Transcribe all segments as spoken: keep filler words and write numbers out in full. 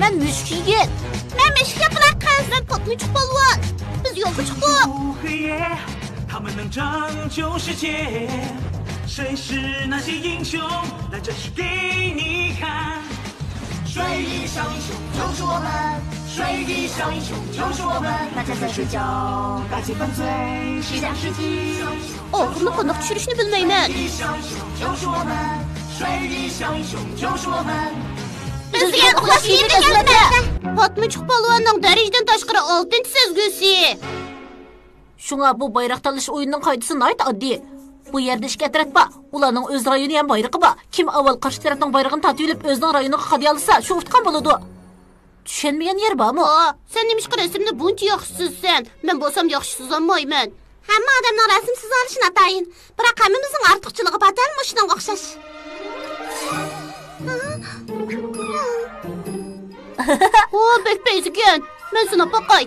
مەن مۈشۈك يىگىت. مەن مۈشۈك ياپىلاق قىز. مەن پاتمىچۇق پالۋان. بىز يولغا چىقتۇق. 他们能拯救世界，谁是那些英雄？来，展示给你看。水翼小英雄就是我们，水翼小英雄就是我们。大家在睡觉，大气犯罪，西洋世纪。 ئاخىرىنى قانداق چۈشۈرۈشنى بىلمەيمەن. بىز دېگەن ئۇخلاش يېرى ئەلۋەتتە. پاتمىچۇق پالۋاننىڭ دەرىجىدىن تاشقىرى ئالتىنچى سەزگۈسى. شۇڭا بۇ بايراق تاللىشىش ئويۇنىنىڭ قائىدىسى ناھايىتى ئاددىي. بۇ يەردە ئىككى ئەترەت بار. ئۇلارنىڭ ئۆز رايونى ھەم بايرىقى بار. كىم ئاۋۋال قارشى تەرەپنىڭ بايرىقىنى تارتىۋېلىپ، ئۆزىنىڭ رايونىغا قادىيالىسا، شۇ ئۇتقان بولىدۇ. چۈشەنمىگەن يېرى بارمۇ؟ ئا، سەن نېمىشقا رەسىمدە بۇنچە ياخشى سىزىسەن؟ مەن بولسام ياخشى سىزالمايمەن. ھەممە ئادەمنىڭ رەسىم سىزالىشى ناتايىن. بىراق ھەممىمىزنىڭ ئارتۇقچىلىقى بار، دەل مۇشۇنىڭغا ئوخشاش. ئۇ بەك پەيزىكەن. مەن سىناپ باقاي.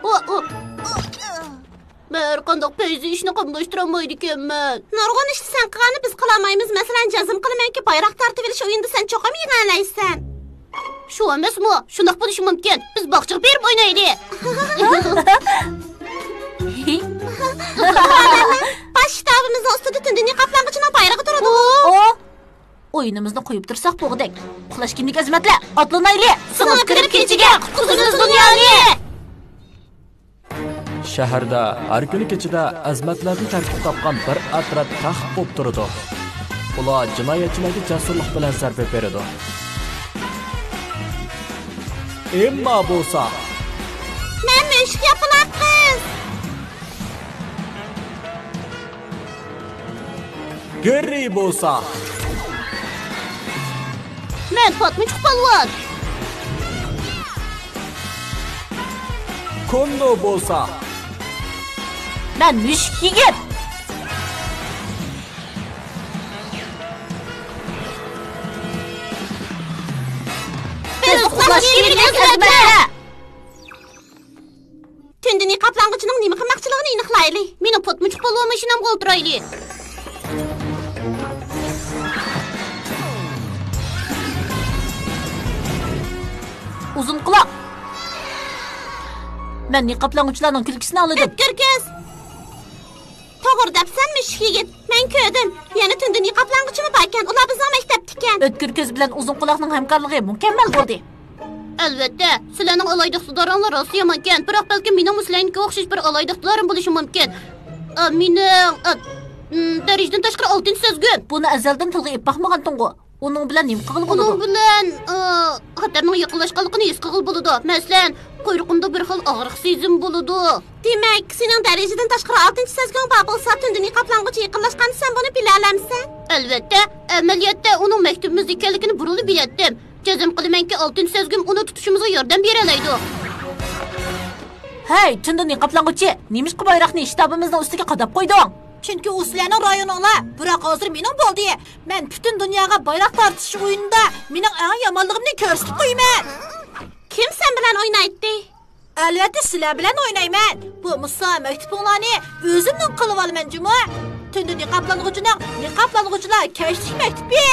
ئۇ، ئۇ، ئۇ. مەن ھەر قانداق پەيزى ئىشنى قاملاشتۇرالمايدىكەنمەن. نۇرغۇن ئىشنى سەن قىلغاننى بىز قىلالمايمىز. مەسىلەن، جەزم قىلىمەنكى، بايراق تارتىۋېلىش ئويۇنىدا سەن چوقۇم يېڭەلەيسەن. شۇ ئەمەسمۇ؟ شۇنداق بولۇشى مۇمكىن. بىز باغچىغا بېرىپ ئوينايلى. باش شتابىمىزنىڭ ئۈستىدە تۈندە نىقابلانغۇچىنىڭ بايرىقى تۇرىدۇ. ئويۇنىمىزنى قويۇپ تۇرساق بولغۇدەك. ئۇخلاش كىيىملىك ئەزىمەتلەر، ئاتلىنايلى! سىڭىپ كىرىپ كېچىگە، قۇتقۇزىمىز دۇنيانى! شەھەردە ھەر كۈنى كېچىدە ئەزىمەتلەردىن تەركىب تاپقان بىر ئەترەت تەخت قوپتۇرىدۇ. ئۇلار جىنايەتچىلەرگە جەسۇرلۇق بىلەن زەربە بېرىدۇ. ئېمما بولسا، مەن مۈشۈك ياپىلاق قىز. گېررى بولسا، مەن پاتمىچۇق پالۋان. كوندو بولسا، مەن مۈشۈك يىگىت. بىز ئۇخلاش كىيىملىك ئەزىمەتلەر. تۈندە نىقابلانغۇچىنىڭ نېمە قىلماقچىلىقىنى ئېنىقلايلى. مېنىڭ پاتمىچۇق پالۋان ماشىنامغا ئولتۇرايلى. ئۇزۇن قۇلاق. مەن نىقابلانغۇچىلارنىڭ كۈلكىسىنى ئاڭلىدىم. ئۆتكۈر كۆز. توغرا دەپسەن، مۈشۈك يىگىت. مەن كۆردۈم. يەنە تۈندە نىقابلانغۇچىمۇ باركەن. ئۇلار بىزنىڭ مەكتەپتىكەن. ئۆتكۈر كۆز بىلەن ئۇزۇن قۇلاقنىڭ ھەمكارلىقى مۇكەممەل بولدى. ئەلۋەتتە، سىلەرنىڭ ئالاھىدە ئىقتىدارىڭلار راستلا يامانكەن، بىراق بەلكىم مېنىڭمۇ سىلەرنىڭكىگە ئوخشاش بىر ئالاھىدە ئىقتىدارىم بولۇشى مۇمكىن. ئا، مېنىڭ، ئا، م، دەرىجىدىن تاشقىرى ئالتىنچى سەزگۈم. بۇنى ئەزەلدىن تىلغا ئېلىپ باقمىغانتىڭغۇ؟ ئۇنىڭ بىلەن نېمە قىلغىلى بولىدۇ؟ ئۇنىڭ بىلەن، ئا، خەتەرنىڭ يېقىنلاشقانلىقىنى ھېس قىلغىلى بولىدۇ. مەسىلەن، قۇيرۇقۇمدا بىر خىل ئاغرىق سېزىم بولىدۇ. دېمەك، سېنىڭ دەرىجىدىن تاشقىرى ئالتىنچى سەزگۈڭ بار بولسا، تۈندە نىقابلانغۇچى يېقىنلاشقاندا سەن بۇنى بىلەلەمسەن؟ ئەلۋەتتە، ئەمەلىيەتتە ئۇنىڭ مەكتىپىمىزدە ئىكەنلىكىنى بۇرۇنلا بىلەتتىم. جەزم قىلىمەنكى، ئالتىنچى سەزگۈم ئۇنى تۇتۇشىمىزغا ياردەم بېرەلەيدۇ. ھەي، تۈندە نىقابلانغۇچى، نېمىشقا بايراقنى شتابىمىزنىڭ ئۈستىگە قاداپ قويدۇڭ؟ چۈنكى ئۇ سىلەرنىڭ رايونۇڭلار، بىراق ھازىر مېنىڭ بولدى. مەن پۈتۈن دۇنياغا بايراق تارتىش ئويۇنىدا مېنىڭ ئەڭ يامانلىقىمنى كۆرسىتىپ قويىمەن. كىم سەن بىلەن ئوينايتتى؟ ئەلۋەتتە، سىلەر بىلەن ئوينايمەن. بولمىسا مەكتىپىڭلارنى ئۆزۈمنىڭ قىلىۋالىمەن جۇمۇ. تۈندە نىقابلانغۇچىنىڭ نىقابلانغۇچىلار كەچلىك مەكتىپى.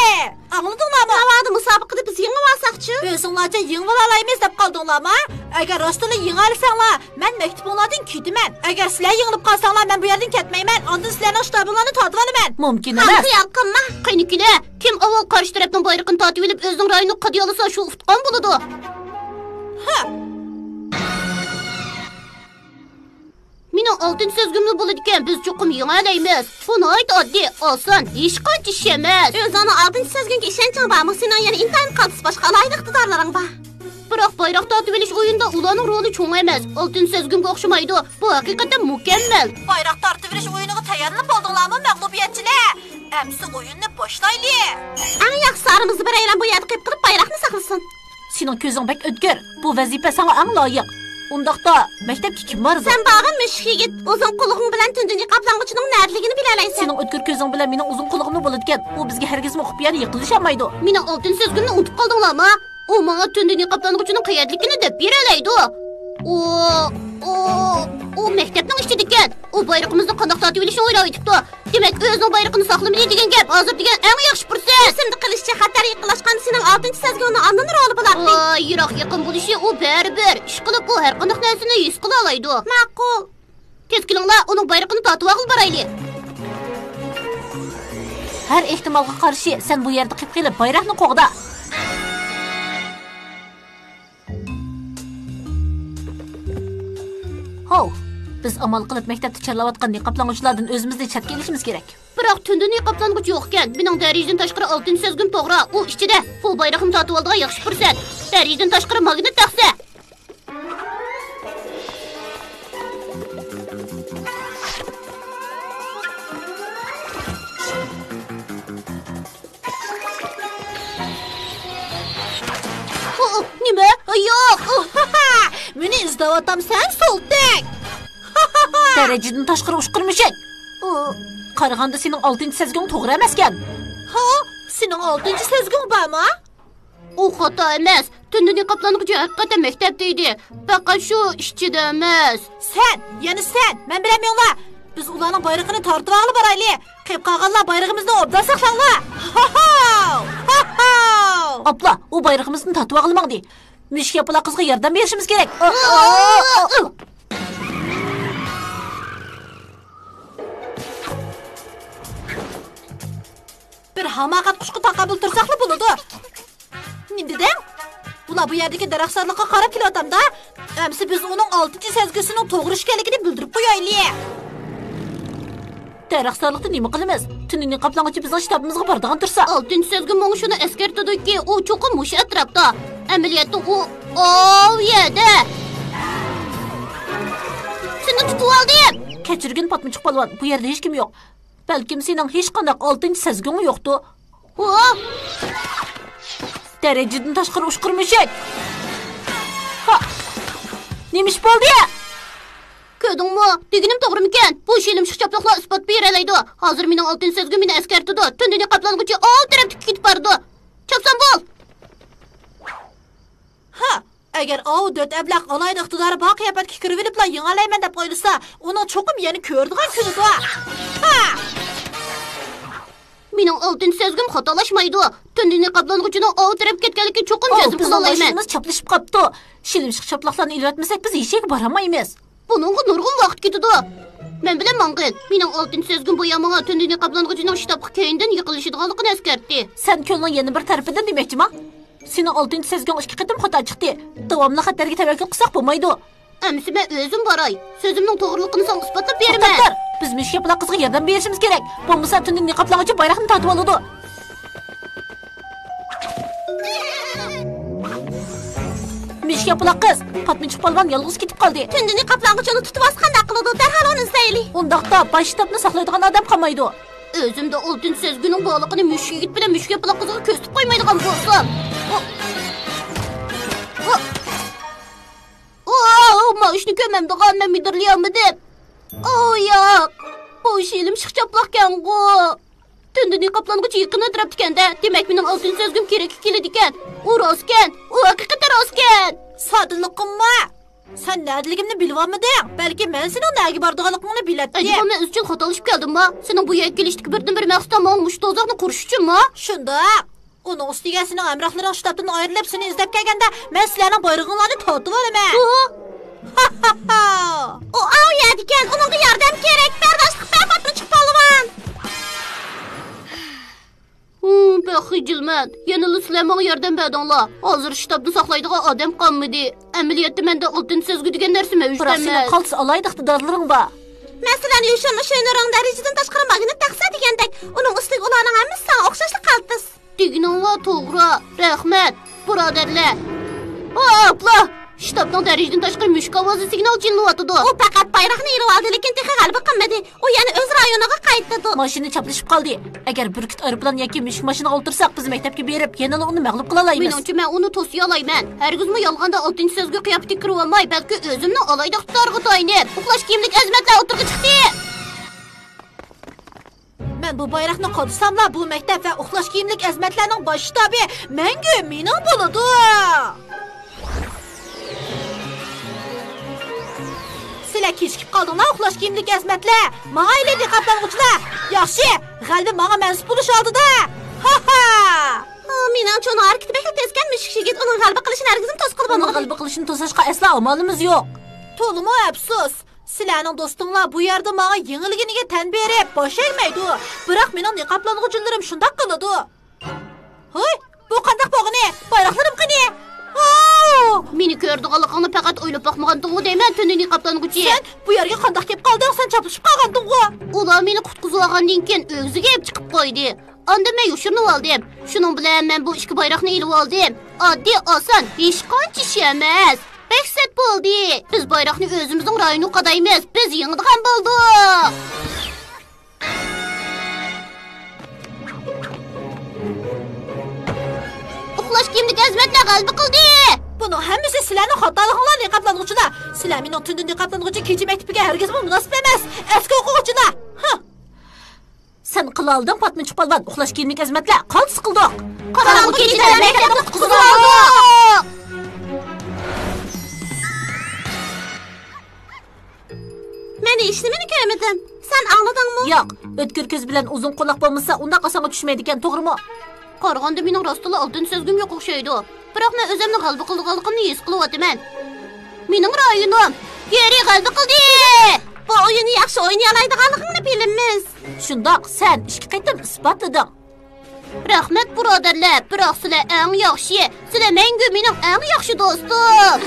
ئاڭلىدىڭلارمۇ؟ ناۋادا مۇسابىقىدە بىز يېڭىۋالساقچۇ؟ ئۆزۈڭلارچە يېڭىۋالالايمىز دەپ قالدىڭلارمۇ؟ ئەگەر راستتىنلا يېڭەلىسەڭلار، مەن مەكتىپىڭلاردىن كېتىمەن. ئەگەر سىلەر يېڭىلىپ قالساڭلار، مەن بۇ يەردىن كەتمەيمەن. ئاندىن سىلەرنىڭ شتابىڭلارنى تارتىۋالىمەن. مۇمكىن ئەمەس. خىيال قىلما. قېنى كېلە، كىم ئاۋۋال قارشى تەرەپنىڭ بايرىقىنى تارتىۋېلىپ، ئۆزىنىڭ رايونىغا قادىيالىسا، شۇ ئۇتقان بولىدۇ. ھە. مېنىڭ ئالتىنچى سەزگۈملا بولىدىكەن، بىز چوقۇم يېڭەلەيمىز. بۇ ناھايىتى ئاددىي، ئاسان، ھېچقانچە ئىش ئەمەس. ئۆزۈڭنىڭ ئالتىنچى سەزگۈڭگە ئىشەنچىڭ بارمۇ؟ سېنىڭ يەنە ئىنتايىن قالتىس باشقا ئالاھىدە ئىقتىدارلىرىڭ بار. بىراق بايراق تارتىۋېلىش ئويۇنىدا ئۇلارنىڭ رولى چوڭ ئەمەس. ئالتىنچى سەزگۈمگە ئوخشىمايدۇ. بۇ ھەقىقەتەن مۇكەممەل. بايراق تارتىۋېلىش ئويۇنىغا تەييارلىنىپ بولدۇڭلارمۇ، مەغلۇبىيەتچىلەر؟ ئەمىسە ئويۇننى باشلايلى. ئەڭ ياخشىسى ئارىمىزدا بىرەيلەن بۇ يەردە قېپقىلىپ بايراقنى ساقلىسۇن. سېنىڭ كۆزۈڭ بەك ئۆتكۈر. بۇ ۋەزىپە ساڭا ئەڭ لايىق. ئۇنداقتا مەكتەپكە كىم بارىدۇ؟ سەن بارغىن، مۈشۈك يىگىت. ئۇزۇن قۇلىقىڭ بىلەن تۈندە نىقابلانغۇچىنىڭ نەدىلىكىنى بىلەلەيسەن. سېنىڭ ئۆتكۈر كۆزۈڭ بىلەن مېنىڭ ئۇزۇن قۇلىقىممۇ بولىدىكەن. ئۇ بىزگە ھەرگىزمۇ خۇپىيانە يېقىنلىشالمايدۇ. مېنىڭ ئالتىنچى سەزگۈمنى ئۇنتۇپ قالدىڭلارمۇ؟ ئۇ ماڭا تۈندە نىقابلانغۇچىنىڭ قەيەردىكىنى دەپ بېرەلەيدۇ. ئۇ، ئۇ، ئۇ مەكتەپنىڭ ئىچىدىكەن. ئۇ بايرىقىمىزنى قانداق تارتىۋېلىشنى ئويلاۋېتىپتۇ. دېمەك، ئۆزىنىڭ بايرىقىنى ساقلىمىدى دېگەن گەپ. ھازىر دېگەن ئەڭ ياخشى پۇرسەت. ئېسىمدە قېلىشىچە، خەتەر يېقىنلاشقاندا سېنىڭ ئالتىنچى سەزگۈڭنىڭ ئاندىن رولى بولاتتى. ۋاي، يىراق يېقىن بولۇشى ئۇ بەرىبىر. ئىشقىلىپ ئۇ ھەرقانداق نەرسىنى ھېس قىلالايدۇ. ماقۇل. تېز كېلىڭلار، ئۇنىڭ بايرىقىنى تارتىۋالغىلى بارايلى. ھەر ئېھتىمالغا قارشى، سەن بۇ يەردە قېلىپ قېلىپ، بايراقنى قوغدا. ھو، بىز ئامال قىلىپ مەكتەپتە چارلاۋاتقان نىقابلانغۇچىلاردىن ئۆزىمىزنى چەتكە ئېلىشىمىز كېرەك. بىراق تۈندە نىقابلانغۇچى يوقكەن. مېنىڭ دەرىجىدىن تاشقىرى ئالتىنچى سەزگۈم توغرا. ئۇ ئىچىدە. بۇ بايراقنى تارتىۋالىدىغان ياخشى پۇرسەت. دەرىجىدىن تاشقىرى ماگنىت تەخسە. ئۇ، ئۇ، نېمە؟ ياق! مېنى ئىزدەۋاتامسەن، سولتەك؟ دەرىجىدىن تاشقىرى ئۇچقۇر مۈشۈك! ئۇ، قارىغاندا سېنىڭ ئالتىنچى سەزگۈڭ توغرا ئەمەسكەن. ھا؟ سېنىڭ ئالتىنچى سەزگۈڭ بارمۇ؟ ئۇ خاتا ئەمەس. تۈندە نىقابلانغۇچى ھەقىقەتەن مەكتەپتە ئىدى. پەقەت شۇ ئىچىدە ئەمەس. سەن، يەنە سەن، مەن بىلەن مېڭىڭلار. بىز ئۇلارنىڭ بايرىقىنى تارتىۋالغىلى بارايلى. قېلىپ قالغانلار بايرىقىمىزنى ئوبدان ساقلاڭلار. ھاھاو! ھاھاو! ئاپلا، ئۇ بايرىقىمىزنى تارتىۋالغىلى ماڭدى. مۈشۈك ياپىلاق قىزغا ياردەم بېرىشىمىز كېرەك. بىر ھاماقەت قۇشقا تاقابىل تۇرساقلا بولىدۇ. نېمە دېدىڭ؟ ئۇلار بۇ يەردىكى دەرەخسارلىققا قاراپ كېلىۋاتامدا. ئەمسە بىز ئۇنىڭ ئالتىنچى سەزگۈسىنىڭ توغرا ئىكەنلىكىنى بىلدۈرۈپ قويايلى. دەرەخسارلىقتا نېمە قىلىمىز؟ تۈندە نىقابلانغۇچى بىزنىڭ شتابىمىزغا بارىدىغان تۇرسا. ئالتىنچى سەزگۈ ماڭا شۇنى ئەسكەرتىدۇكى، ئۇ چوقۇم مۇشۇ ئەتراپتا. ئەمەلىيەتتە ئۇ ئاۋۇ يەردە. سېنى تۇتۇۋالدىم. كەچۈرگىن، پاتمىچۇق پالۋان، بۇ يەردە ھېچكىم يوق. بەلكىم سېنىڭ ھېچقانداق ئالتىنچى سەزگۈڭ يوقتۇ. ھو! دەرىجىدىن تاشقىرى ئۇچقۇر مۈشۈك! ھا! نېمە ئىش بولدى؟ كۆردۈڭمۇ؟ دېگىنىم توغرىمىكەن؟ بۇ شىلىمشىق چاپلىقلار ئىسپات بېرەلەيدۇ. ھازىر مېنىڭ ئالتىنچى سەزگۈم مېنى ئەسكەرتىدۇ. تۈندە نىقابلانغۇچى ئاۋۇ تەرەپتىكى كېتىپ بارىدۇ. چاپسان بول! ھا! ئەگەر ئاۋۇ دۆت ئەبلەخ ئالاھىدە ئىقتىدارى بار قىياپەتكە كىرىۋېلىپلا يېڭەلەيمەن دەپ ئويلىسا، ئۇنىڭ چوقۇم يەنە كۆرىدىغان كۈنىدۇ. ھا! مېنىڭ ئالتىنچى سەزگۈم خاتالاشمايدۇ. تۈندە نىقابلانغۇچىنىڭ ئاۋۇ تەرەپكە كەتكەنلىكىنى چوقۇم جەزم قىلالايمەن. ماشىنىمىز چاپلىشىپ قاپتۇ. شىلىمشىق چاپلىقلارنى ئېلىۋەتمىسەك، بىز ھېچ يەرگە بارالمايمىز. بۇنىڭغا نۇرغۇن ۋاقىت كېتىدۇ. مەن بىلەن ماڭغىن. مېنىڭ ئالتىنچى سەزگۈم بويا ماڭا تۈندە نىقابلانغۇچىنىڭ شتابقا كەينىدىن يېقىنلىشىدىغانلىقىنى ئەسكەرتتى. سەن كۆلنىڭ يەنە بىر تەرىپىدىن دېمەكچىما؟ سېنىڭ ئالتىنچى سەزگۈڭ ئىككى قېتىم خاتا چىقتى. داۋاملىق خەتەرگە تەۋەككۈل قىلساق بولمايدۇ. ئەمىسە مەن ئۆزۈم باراي. سۆزۈمنىڭ توغرىلىقىنى ساڭا ئىسپاتلاپ بېرىمەن. توختاپ تۇر! بىز مۈشۈك ياپىلاق قىزغا ياردەم بېرىشىمىز كېرەك. بولمىسا تۈندە نىقابلانغۇچى بايراقنى تارتىۋالىدۇ. مۈشۈك ياپىلاق قىز، پاتمىچۇق پالۋان يالغۇز كېتىپ قالدى. تۈندە نىقابلانغۇچىنى تۇتۇۋالسا قانداق قىلىدۇ؟ دەرھال ئۇنى ئىزدەيلى. ئۇنداقتا باش شتابنى ساقلايدىغان ئادەم قالمايدۇ. ئۆزۈمدە ئالتىنچى سەزگۈنىڭ بارلىقىنى مۈشۈك يىگىت بىلەن مۈشۈك ياپىلاق قىزغا كۆرسىتىپ قويمايدىغان بولسام. ئۇ، ئۇ، ئۇ، ماۋۇ ئىشنى كۆرمەمدىغان مەن مىدىرلىيالمىدىم. ئۇ ياق، بۇ شىلىمشىق چاپلىقكەنغۇ. تۈندە نىقابلانغۇچى يېقىن ئەتراپتىكەن-دە، دېمەك مېنىڭ ئالتىنچى سەزگۈم كېرەككە كېلىدىكەن. ئۇ راستكەن، ئۇ ھەقىقەتەن راستكەن. سادىلىق قىلما. سەن نەدىلىكىمنى بىلىۋالمىدىڭ. بەلكى مەن سېنىڭ نەگە بارىدىغانلىقىڭنى بىلەتتىم. ئەجەبا مەن ئىزچىل خاتالىشىپ كەلدىمما؟ سېنىڭ بۇ يەرگە كېلىشتىكى بىردىنبىر مەقسىتىڭ ماڭا مۇشۇ دوزاخنى قۇرۇش ئۈچۈنمۇ؟ شۇنداق. ئۇنىڭ ئۈستىگە سېنىڭ ھەمراھلىرىڭ شتابتىن ئايرىلىپ سېنى ئىزدەپ كەلگەندە، مەن سىلەرنىڭ بايرىقىڭلارنى تارتىۋالىمەن. ھا؟ ئۇ ئاۋۇ يەردىكەن، ئۇنىڭغا ياردەم كېرەك، بەرداشلىق بەر، پاتمىچۇق پالۋان. ھۇ، بەك خىجىلمەن. يەنىلا سىلەر ماڭا ياردەم بەردىڭلار. ھازىر شتابنى ساقلايدىغان ئادەم قالمىدى. ئەمەلىيەتتە مەندە ئالتىنچى سەزگۈ دېگەن نەرسە مەۋجۇت ئەمەس. بىراق سېنىڭ قالتىس ئالاھىدە ئىقتىدارلىرىڭ بار. مەسىلەن، يۈشۈن شۆنۈرۇڭ دەرىجىدىن تاشقىرى ماگنىت تەخسە دېگەندەك، ئۇنىڭ ئۈستىگە ئۇلارنىڭ ھەممىسى ساڭا ئوخشاشلا قالتىس. دېگىنىڭلار توغرا. رەھمەت، بۇرادەرلەر. ئاپلا! شتابنىڭ دەرىجىدىن تاشقىرى مۈشۈك ئاۋازى سىگنال چېلىنىۋاتىدۇ. ئۇ پەقەت بايراقنى ئېلىۋالدى، لېكىن تېخى غەلىبە قىلمىدى. ئۇ يەنە ئۆز رايونىغا قايتىدۇ. ماشىنا چاپلىشىپ قالدى. ئەگەر بۈركۈت ئايروپىلان ياكى مۈشۈك ماشىنىغا ئولتۇرساق، بىز مەكتەپكە بېرىپ، يەنىلا ئۇنى مەغلۇپ قىلالايمىز. مېنىڭچە، مەن ئۇنى توسۇيالايمەن. ھەرگىزمۇ يالغاندا ئالتىنچى سەزگۈ قىياپىتىگە كىرىۋالماي، بەلكى ئۆزۈمنىڭ ئالاھىدە ئىقتىدارىغا تايىنىپ، ئۇخلاش كىيىملىك ئەزىمەتلەر ئوتتۇرىغا چىقتى. مەن بۇ بايراقنى قادىساملا، بۇ مەكتەپ ۋە ئۇخلاش كىيىملىك ئەزىمەتلەرنىڭ باش شتابى مەڭگۈ مېنىڭ بولىدۇ. سىلەر كېچىكىپ قالدىڭلار، ئۇخلاش كىيىملىك ئەزىمەتلەر. ماڭايلى، نىقابلانغۇچىلار. ياخشى، غەلىبە ماڭا مەنسۇپ بولۇش ئالدىدا. ھا-ھا! ئۇ مېنى ئۇنىڭ ھەرىكىتى بەكلا تېزكەن، مۇشۇك يىگىت ئۇنىڭ غەلىبە قىلىشىنى ھەرگىزمۇ توسقىلى بولمىغان. غەلىبە قىلىشىنى توساشقا ئەسلا ئامالىمىز يوق. تولىمۇ ئەپسۇس. سىلەرنىڭ دوستۇڭلار بۇ يەردە ماڭا يېڭىلگىنىگە تەن بېرىپ باش ئەگمەيدۇ. بىراق مېنىڭ نىقابلانغۇچىلىرىم شۇنداق قىلىدۇ. ھوي، بۇ قانداق بولغىنى؟ بايراقلىرىم قېنى؟ ھاۋ! مېنى كۆرىدىغانلىقىڭنى پەقەت ئويلاپ باقمىغانتىڭغۇ دەيمەن، تۈندە نىقابلانغۇچى. سەن بۇ يەرگە قانداق كېلىپ قالدىڭ؟ سەن چاپلىشىپ قالغانتىڭغۇ؟ ئۇلار مېنى قۇتقۇزۇۋالغاندىن كېيىن ئۆگزىگە ئېلىپ چىقىپ قويدى. ئاندىن مەن يوشۇرۇنۇۋالدىم. شۇنىڭ بىلەن مەن بۇ ئىككى بايراقنى ئېلىۋالدىم. ئاددىي، ئاسان، ھېچقانچە ئىش ئەمەس. بەك سەت بولدى. بىز بايراقنى ئۆزىمىزنىڭ رايونىغا قادايمىز. بىز يېڭىدىغان بولدۇق. ئۇخلاش كىيىملىك ئەزىمەتلەر غەلىبە قىلدى! بۇنىڭ ھەممىسى سىلەرنىڭ خاتالىقىڭلار، نىقابلانغۇچىلار! سىلەر مېنىڭ تۈندە نىقابلانغۇچى كېچە مەكتىپىگە ھەرگىزمۇ مۇناسىپ ئەمەس! ئەسكى ئوقۇغۇچىلار! ھە! سەن قىلالىدىڭ، پاتمىچۇق پالۋان، ئۇخلاش كىيىملىك ئەزىمەتلەر، قالتىس قىلدۇق! قاراڭغۇ كېچىدە مەكتەپنى قۇتقۇزۇۋالدۇق! مەن ھېچنېمىنى كۆرمىدىم. سەن ئاڭلىدىڭمۇ؟ ياق، ئۆتكۈر كۆز بىلەن ئۇزۇن قۇلاق بولمىسا، ئۇنداق ئاسانغا چۈشمەيدىكەن، توغرىمۇ؟ قارىغاندا مېنىڭ راستتىنلا ئالدىن سەزگۈم يوق ئوخشايدۇ. بىراق مەن ئۆزۈمنىڭ غەلىبە قىلىدىغانلىقىمنى ھېس قىلىۋاتىمەن. مېنىڭ رايونۇم يېرى غەلىبە قىلدى! بۇ ئويۇننى ياخشى ئوينىيالايدىغانلىقىڭنى بىلىمىز. شۇنداق، سەن ئىككى قېتىم ئىسپاتلىدىڭ. رەھمەت، بۇرادەرلەر، بىراق سىلەر ئەڭ ياخشى، سىلەر مەڭگۈ مېنىڭ ئەڭ ياخشى دوستۇم.